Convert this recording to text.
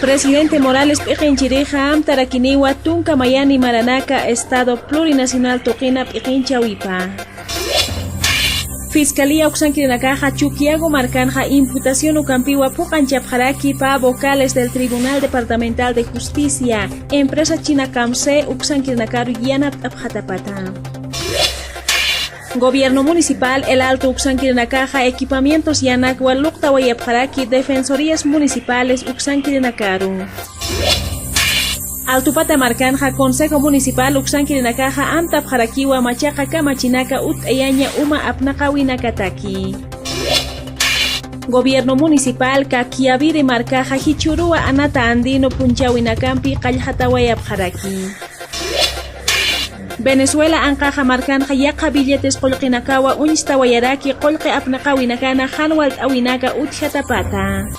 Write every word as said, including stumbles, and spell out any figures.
Presidente Morales p'iqinchirixa amtarakiniwa tunka mayani maranaka Estado Plurinacional tuqina p'iqinchawipa. Fiscalía uksankirinakaxa Chuquiago markanxa imputación ukampiwa phuqanchapxaraki pä vocales del Tribunal Departamental de Justicia, empresa china Camse uksankirinakaru yanapt'apxatapata. Gobierno Municipal El Alto uksankirinakaxa equipamientos yanakwa luqtawayapxaraki defensorías municipales uksankirinakaru. Altupata markanxa Consejo Municipal uksankirinakaxa amtapxarakiwa machaqa kamachinaka utt'ayaña uma apnaqawinakataki. Gobierno Municipal Caquiaviri markaxa jichhüruwa anata andino p'unchawinakampi qallqatawayapxaraki. Venezuela anqaxa markanxa yaqha billetes qullqinakawa uñstawayaraki qullqi apnaqawinakana jan walt'awinaka utjatapata.